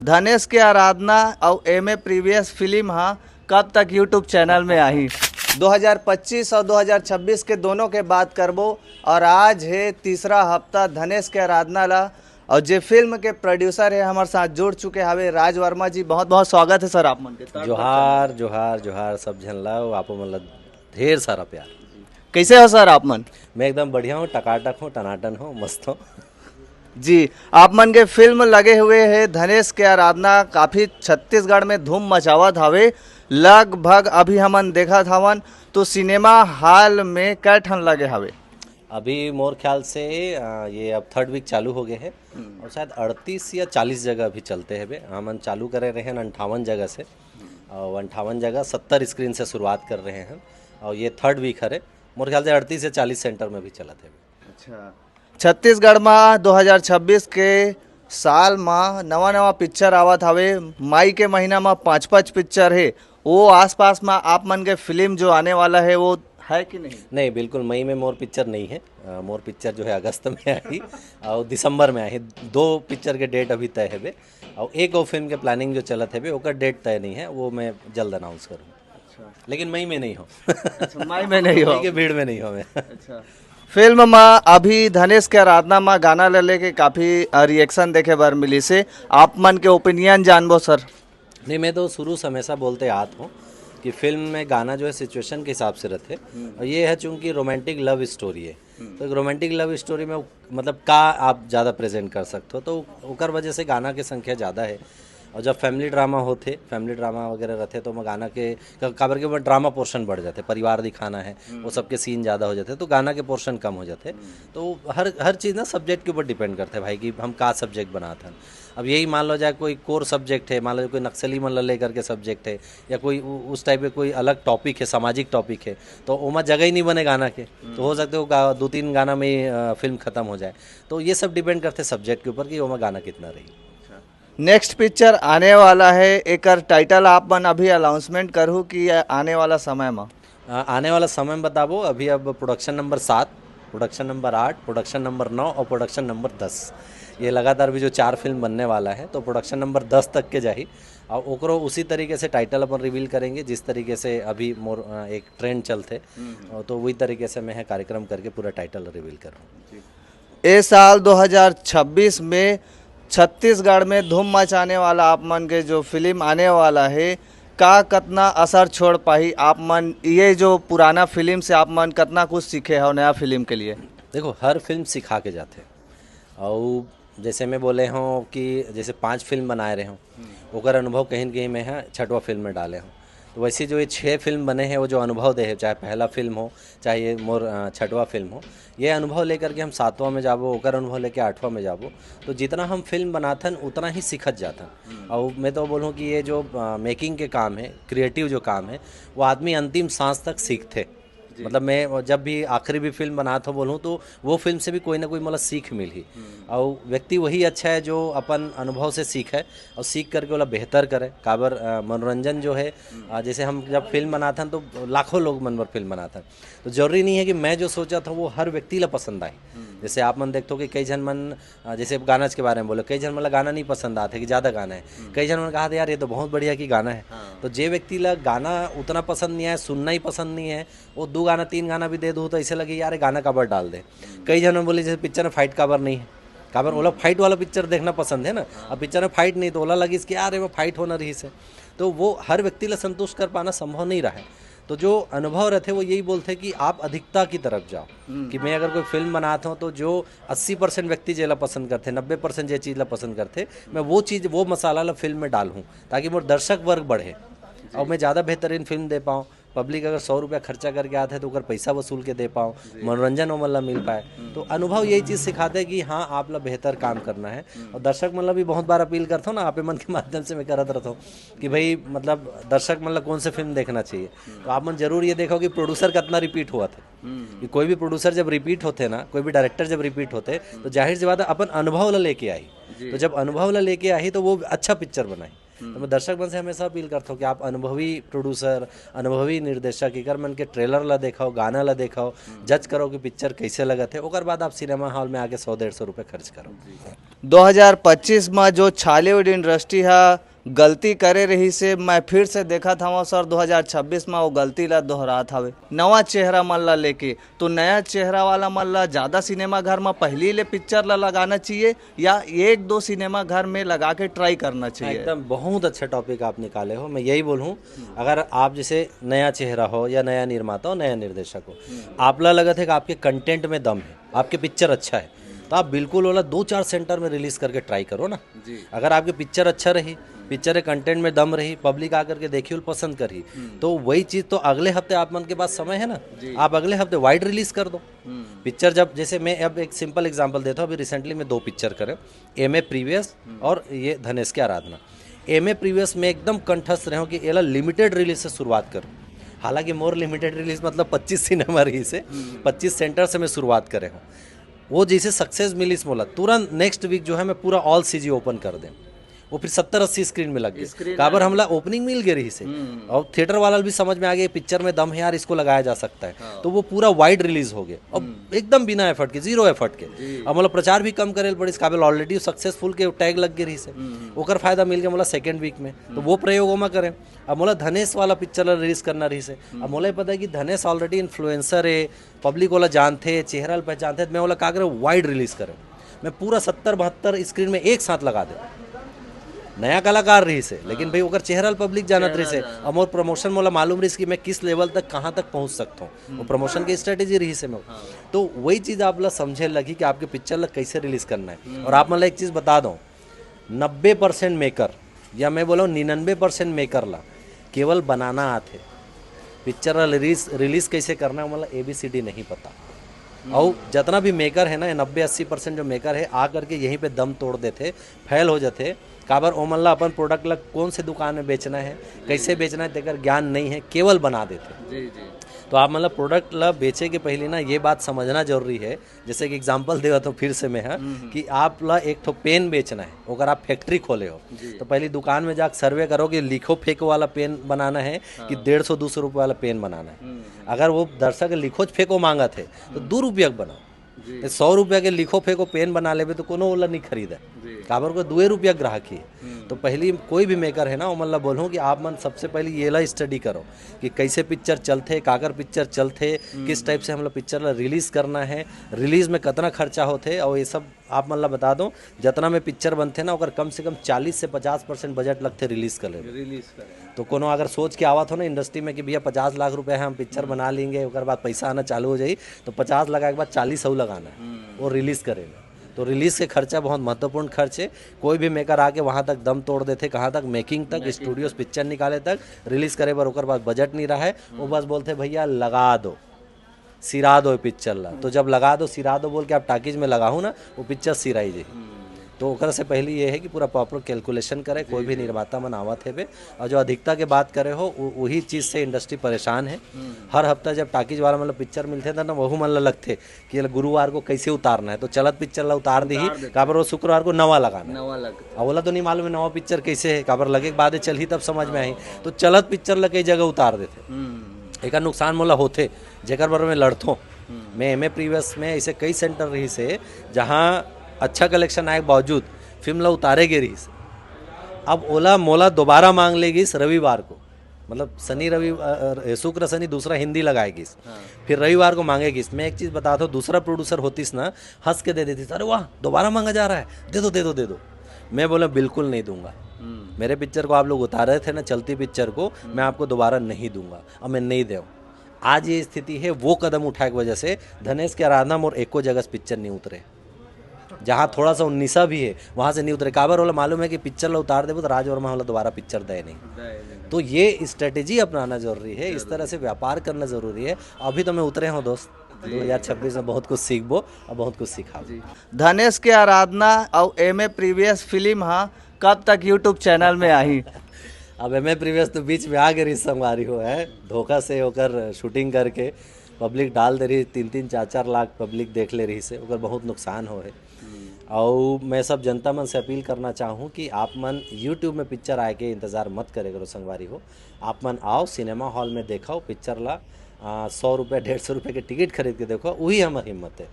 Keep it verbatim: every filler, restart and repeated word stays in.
धनेश के आराधना अउ एमे प्रीवियस फिल्म ह कब तक YouTube चैनल में आही? दो हज़ार पच्चीस और दो हज़ार छब्बीस के दोनों के बात करबो। और आज हे तीसरा हफ्ता धनेश के आराधना ला, और जे फिल्म के प्रोड्यूसर हे हमर साथ जुड़ चुके हवे राज वर्मा जी। बहुत बहुत स्वागत हे सर आप मन के। जोहार, जोहार, जोहार सब झन ला, आपो मन ला ढेर सारा प्यार। कैसे हो सर आप मन? मैं एकदम बढ़िया हूँ, टकाटक हूँ, टनाटन हूँ, मस्त हूँ। जी, आप मन के फिल्म लगे हुए हे धनेश के आराधना, काफी छत्तीसगढ़ में धूम मचावत हवे। लगभग अभी हमन देखत हवन तो सिनेमा हॉल में कै ठन लगे हवे? अभी मोर ख्याल से अ, ये अब थर्ड वीक चालू हो गए हैं और शायद अड़तीस या चालीस जगह अभी चलते हैं बे। हमन चालू करे रहे हैं अंठावन जगह से, और अंठावन जगह सत्तर स्क्रीन से शुरुआत कर रहे हैं और ये थर्ड वीक हरे। मोर ख्याल से अड़तीस या चालीस सेंटर में भी चलत है बे। अच्छा, छत्तीसगढ़ में दो हज़ार छब्बीस के साल में नवा नवा पिक्चर आवत हवे। मई के महीना में पाँच पाँच पिक्चर हे, वो आसपास में आप मन के फिल्म जो आने वाला है वो है कि नहीं? नहीं, बिल्कुल, मई में मोर पिक्चर नहीं है। अ, मोर पिक्चर जो है अगस्त में आई और दिसंबर में आई। दो पिक्चर के डेट अभी तय है बे, और एक और फिल्म के प्लानिंग जो चलत है बे, ओकर डेट तय नहीं है, वो मैं जल्द अनाउंस करूँ। लेकिन मई में नहीं हो। अच्छा, मई में नहीं हो। मई के भीड़ में नहीं हो मैं। अच्छा, फिल्म में अभी धनेश के आराधना में गाना ले लेके काफी रिएक्शन देखे बर मिली से, आप मन के ओपिनियन जानबो सर। नहीं, मैं तो शुरू से हमेशा बोलते आत हूँ कि फिल्म में गाना जो है सिचुएशन के हिसाब से रहते, और ये है चूंकि रोमांटिक लव स्टोरी है, तो एक रोमांटिक लव स्टोरी में वो, मतलब, का आप ज़्यादा प्रेजेंट कर सकते हो, तो ओकर वजह से गाना के संख्या ज़्यादा है। और जब फैमिली ड्रामा होते, फैमिली ड्रामा वगैरह रहते, तो मैं गाना के क- काबर के वो ड्रामा पोर्शन बढ़ जाते, परिवार दिखाना है, वो सबके सीन ज़्यादा हो जाते, तो गाना के पोर्शन कम हो जाते। तो हर हर चीज़ ना सब्जेक्ट के ऊपर डिपेंड करते हैं भाई, कि हम का सब्जेक्ट बनाते हैं। अब यही मान लो जाए कोई कोर सब्जेक्ट है, मान लो कोई नक्सली मन ला लेकर के सब्जेक्ट है, या कोई उ- उस टाइप के कोई अलग टॉपिक है, सामाजिक टॉपिक है, तो ओमा जगह ही नहीं बने गाना के। तो हो सकते हो गा- दो तीन गाना में ही अ, फिल्म खत्म हो जाए। तो ये सब डिपेंड करते सब्जेक्ट के ऊपर कि ओमा गाना कितना रही। नेक्स्ट पिक्चर आने वाला है, एकर टाइटल आप मन अभी अनाउंसमेंट करहू कि आने वाला समय में? अ, आने वाला समय में बताबो। अभी अब प्रोडक्शन नंबर सात, प्रोडक्शन नंबर आठ, प्रोडक्शन नंबर नौ और प्रोडक्शन नंबर दस, ये लगातार भी जो चार फिल्म बनने वाला है, तो प्रोडक्शन नंबर दस तक के जाही। और ओकरो उसी तरीके से टाइटल अपन रिवील करेंगे जिस तरीके से अभी मोर अ, एक ट्रेंड चलते, और तो वही तरीके से मैं है कार्यक्रम करके पूरा टाइटल रिवील करूँ। ए साल दो हज़ार छब्बीस में छत्तीसगढ़ में धूम मचाने वाला आप मन के जो फिल्म आने वाला है, का कतना असर छोड़ पाही आप मन? ये जो पुराना फिल्म से आप मन कतना कुछ सीखे हो नया फिल्म के लिए? देखो, हर फिल्म सिखा के जाते, और जैसे मैं बोले हूँ कि जैसे पांच फिल्म बनाए रहे हूँ, ओकर अनुभव कहीं न कहीं मैं है छठवा फिल्म में डाले हूँ। तो वैसे जो ये छः फिल्म बने हैं, वो जो अनुभव दे है, चाहे पहला फिल्म हो, चाहे ये मोर अ, छठवा फिल्म हो, ये अनुभव लेकर के हम सातवां में जाबो, ओकर अनुभव लेके आठवां में जाबो। तो जितना हम फिल्म बनाथन, उतना ही सीखत जाथन। और मैं तो बोलूँ कि ये जो मेकिंग के काम है, क्रिएटिव जो काम है, वो आदमी अंतिम सांस तक सीखते। मतलब, मैं जब भी आखिरी भी फिल्म बनात हो बोलूँ, तो वो फिल्म से भी कोई ना कोई, मतलब, सीख मिलही। और व्यक्ति वही अच्छा है जो अपन अनुभव से सीखे और सीख करके ओला बेहतर करे। काबर अ, मनोरंजन जो है, अ, जैसे हम जब फिल्म बनाथन तो लाखों लोग मन बर फिल्म बनाथन, तो जरूरी नहीं है कि मैं जो सोचा था वो हर व्यक्ति ला पसंद आए। जैसे आप मन देखते हो कि कई झन मन, अ, जैसे गाना के बारे में बोले, कई झन मन ला गाना नहीं पसंद आते कि ज़्यादा गाना है। कई झन मन कहा था, "यार, ये तो बहुत बढ़िया की गाना है।" तो जे व्यक्ति ला गाना उतना पसंद नहीं आए, सुनना ही पसंद नहीं है, वो दो गाना, तीन गाना भी दे दो तो ऐसे लगे, "यार, ये गाना काबर डाल दे।" कई झन मन बोले, "जैसे पिक्चर में फाइट काबर नहीं है, काबर ओला फाइट वाला पिक्चर देखना पसंद है ना, अब पिक्चर में फाइट नहीं तो ओला लगिस कि यार, एमा फाइट होना रहिस है।" तो वो हर व्यक्ति ला संतुष्ट कर पाना संभव नहीं रहा है। तो जो अनुभव रहते, वो यही बोलते कि आप अधिकता की तरफ जाओ। कि मैं अगर कोई फिल्म बनाता हूँ, तो जो अस्सी परसेंट व्यक्ति जेला पसंद करते, नब्बे परसेंट जे चीज़ ला पसंद करते, मैं वो चीज़, वो मसाला ला फिल्म में डालूँ, ताकि मोर दर्शक वर्ग बढ़े और मैं ज़्यादा बेहतरीन फिल्म दे पाऊँ। पब्लिक अगर सौ रुपया खर्चा करके आते हैं, तो ओकर पैसा वसूल के दे पाओ, मनोरंजन ओमन ला मिल पाए। तो अनुभव यही चीज़ सिखाते हैं कि हाँ, आप ला बेहतर काम करना है। और दर्शक मन ला भी बहुत बार अपील करता हूँ ना, आप मन के माध्यम से मैं करत रहता हूँ कि भाई, मतलब, दर्शक मन ला कौन से फिल्म देखना चाहिए। तो आप मन जरूर ये देखो कि प्रोड्यूसर कितना रिपीट हुआ था, कि कोई भी प्रोड्यूसर जब रिपीट होते ना, कोई भी डायरेक्टर जब रिपीट होते, तो जाहिर सी बात है, अपन अनुभव ला लेके आई। तो जब अनुभव ला लेके आई, तो वो अच्छा पिक्चर बनाई। तो मैं दर्शक मन से हमेशा अपील करता हूँ कि आप अनुभवी प्रोड्यूसर, अनुभवी निर्देशक, एकर मन के ट्रेलर ला देखो, गाना ला देखो, जज करो कि पिक्चर कैसे लगत है, ओकर बाद आप सिनेमा हॉल में आके सौ डेढ़ सौ रुपये खर्च करो। दो हज़ार पच्चीस में जो छॉलीवुड इंडस्ट्री हा गलती करे रहिस हे, मैं फिर से देखत हवं सर, दो हज़ार छब्बीस में वो गलती ला दोहरात हवे। नवा चेहरा मन ला लेके, तो नया चेहरा वाला मन ला ज्यादा सिनेमा घर में पहली ले पिक्चर ला लगाना चाहिए या एक दो सिनेमा घर में लगा के ट्राई करना चाहिए? एकदम बहुत अच्छा टॉपिक आप निकाले हो। मैं यही बोलूँ, अगर आप जैसे नया चेहरा हो या नया निर्माता हो, नया निर्देशक हो, आपला लगत है कि आपके कंटेंट में दम है, आपके पिक्चर अच्छा है, तो आप बिल्कुल ओला दो चार सेंटर में रिलीज करके ट्राई करो ना। जी। अगर आपके पिक्चर अच्छा रही, पिक्चर के कंटेंट में दम रही, पब्लिक आकर के देखी और पसंद करी, तो वही चीज़ तो अगले हफ्ते आप मन के पास समय है ना, जी। आप अगले हफ्ते वाइड रिलीज कर दो। पिक्चर जब, जैसे मैं अब एक सिंपल एग्जांपल देता हूँ, अभी रिसेंटली मैं दो पिक्चर करे, एम ए प्रीवियस और ये धनेश की आराधना। एम ए प्रीवियस में एकदम कंठस्थ रहे हूँ कि एला लिमिटेड रिलीज से शुरुआत करूँ। हालांकि मोर लिमिटेड रिलीज मतलब पच्चीस सिनेमा रहिस हे, पच्चीस सेंटर से मैं शुरुआत करे हूँ। वो जैसे सक्सेस मिलिस मोला, तुरंत नेक्स्ट वीक जो है मैं पूरा ऑल सी जी ओपन कर दें। वो फिर सत्तर अस्सी स्क्रीन में लग गए। स्क्रीन काबर में। हमला ओपनिंग मिल गए रहिस हे। और थिएटर वाला भी समझ में आ गया, पिक्चर में दम है यार, इसको लगाया जा सकता है। हाँ। तो वो पूरा वाइड रिलीज हो गया, अब एकदम बिना एफर्ट के, जीरो एफर्ट के। जी। अब मतलब प्रचार भी कम करे ल पड़िस, काबर ऑलरेडी सक्सेसफुल के टैग लग गए रहिस हे। ओकर फायदा मिल गया मतलब सेकेंड वीक में, तो वो प्रयोग ओमा करें। अब मोला धनेश वाला पिक्चर ला रिलीज करना रहिस हे। अब मोला ये पता है कि धनेश ऑलरेडी इन्फ्लुएंसर है, पब्लिक ओला जानथे, चेहरा ला पहचानथे, तो मैं ओला का करे, वाइड रिलीज करे। मैं पूरा सत्तर बहत्तर स्क्रीन में एक साथ लगा दे। नया कलाकार रहिस हे, लेकिन भाई ओकर चेहरा ला पब्लिक जानत रहिस हे। अब मोर प्रमोशन मोला मालूम रहिस कि मैं किस लेवल तक, कहाँ तक पहुँच सकता हूँ। वो प्रमोशन की स्ट्रेटेजी रहिस हे मैं। तो वही चीज़ आप ला समझे लगी कि आपके पिक्चर ला कैसे रिलीज करना है। और आप मतलब एक चीज़ बता दो, नब्बे परसेंट मेकर, या मैं बोला निन्यानवे परसेंट मेकर ला केवल बनाना आथे। पिक्चर ला रिलीज, रिलीज कैसे करना है, मतलब ए बी सी डी नहीं पता। और जितना भी मेकर है ना, ये नब्बे अस्सी परसेंट जो मेकर है, आ करके यहीं पे दम तोड़ देथे, फेल हो जाथे। काबर ओमन ला अपन प्रोडक्ट ला कौन से दुकान में बेचना है, कैसे बेचना है, तेकर ज्ञान नहीं है, केवल बना देथे। जी, जी। तो आप मतलब प्रोडक्ट ला बेचे के पहले ना ये बात समझना जरूरी है। जैसे कि एग्जांपल देवत हूँ फिर से मैं, हाँ, कि आप ला एक ठो पेन बेचना है, ओकर आप फैक्ट्री खोले हो, जी। तो पहली दुकान में जाके सर्वे करो कि लिखो फेंको वाला पेन बनाना है कि डेढ़ सौ दो सौ रुपये वाला पेन बनाना है। अगर वो दर्शक लिखो फेंको मांगत है, तो दो रुपया के बनाओ। जी। ये सौ रुपया के लिखो फेंको पेन बना लेबे, तो कोनो ओला नहीं खरीदे। जी। काबर को दुए रुपया ग्राहक ही। तो पहली कोई भी मेकर है ना, ओमन ला बोलूँ कि आप मन सबसे पहले ये ला स्टडी करो कि कैसे पिक्चर चलथे, काकर पिक्चर चलथे, किस टाइप से हम लोग पिक्चर ला रिलीज करना है, रिलीज में कितना खर्चा होथे, और ये सब आप मन ला बता दो, जितना में पिक्चर बनथे ना, ओकर कम से कम चालीस से पचास परसेंट बजट लगथे रिलीज करे में। रिलीज करे। तो कोनो अगर सोच के आवत हो ना इंडस्ट्री में कि भैया पचास लाख रुपए है, हम पिक्चर बना लेंगे, ओकर बाद पैसा आना चालू हो जाई, तो पचास लगा के बाद चालीस अउ लगाना है, वो रिलीज करे में। तो रिलीज के खर्चा बहुत महत्वपूर्ण खर्च है। कोई भी मेकर आके वहाँ तक दम तोड़ देथे, कहाँ तक मेकिंग तक, स्टूडियोज पिक्चर निकाले तक, रिलीज करे बर ओकर पास बजट नहीं रहा है, वो बस बोलथे भैया लगा दो, सिरा दो पिक्चर ला। तो जब लगा दो, सिरा दो बोल के आप टाकीज में लगाहू ना, वो पिक्चर सिराई जाही। तो ओकरा से पहले ये है कि पूरा प्रॉपर कैलकुलेशन करे, कोई भी निर्माता मन आवत हेबे। और जो अधिकता के बात करे हो, उ-, वही चीज़ से इंडस्ट्री परेशान है। हर हफ्ता जब टाकीज वाला मतलब पिक्चर मिलथे त ना, वहू मन ला लगथे कि ये गुरुवार को कैसे उतारना है, तो चलत पिक्चर ला उतार देही, काबर वो शुक्रवार को नवा लगाना है। नवा लग अब ओला तो नहीं मालूम है नवा पिक्चर कैसे है, काबर लगे के बाद चलही तब समझ में आही। तो चलत पिक्चर ला कई जगह उतार देथे। एकर नुकसान मोला होथे, जेकर बर मैं लड़थों। मैं एम ए प्रीवियस में ऐसे कई सेंटर रहिस हे, जहाँ अच्छा कलेक्शन आए के बावजूद फिल्म ला उतारे गे रहिस। अब ओला मोला दोबारा मांग ले गिस रविवार को, मतलब शनि रवि, अ, अ, शुक्र शनि दूसरा हिंदी लगाए गिस। फिर रविवार को मांगे गिस। मैं एक चीज़ बता दो, दूसरा प्रोड्यूसर होतिस ना, हंस के दे देतिस, "अरे वाह, दोबारा मांगा जा रहा है, दे दो, दे दो, दे दो।" मैं बोला, "बिल्कुल नहीं दूंगा। मेरे पिक्चर को आप लोग उतारे थे ना, चलती पिक्चर को, मैं आपको दोबारा नहीं दूंगा, और मैं नहीं दे।" आज ये स्थिति है वो कदम उठाए की वजह से। धनेश के आराधना मोर एको जगह से पिक्चर नहीं उतरे। जहाँ थोड़ा सा उन्नीसा भी है, वहाँ से नहीं उतरे। काबर ओला मालूम है कि पिक्चर ला उतार देबो तो राज वर्मा ओला दोबारा पिक्चर दे नहीं। तो ये स्ट्रेटेजी अपनाना जरूरी है, इस तरह से व्यापार करना जरूरी है। अभी तो मैं उतरे हूँ दोस्त, दो हज़ार छब्बीस में बहुत कुछ सीखबो और बहुत कुछ सिखाबो। धनेश के आराधना और एम ए प्रीवियस फिल्म हा कब तक यूट्यूब चैनल में आही? अब एम ए प्रीवियस तो बीच में आ गए संगवारी हो है, धोखा से ओकर शूटिंग करके पब्लिक डाल दे रही, तीन तीन चार चार लाख पब्लिक देख ले रही से, ओकर बहुत नुकसान हो है। अउ मैं सब जनता मन से अपील करना चाहूँ कि आप मन YouTube में पिक्चर आए के इंतजार मत करे करो संगवारी हो। आप मन आओ, सिनेमा हॉल में देखो पिक्चर ला। आ, सौ रुपया, डेढ़ सौ रुपये के टिकट खरीद के देखो, वही हमर हिम्मत है।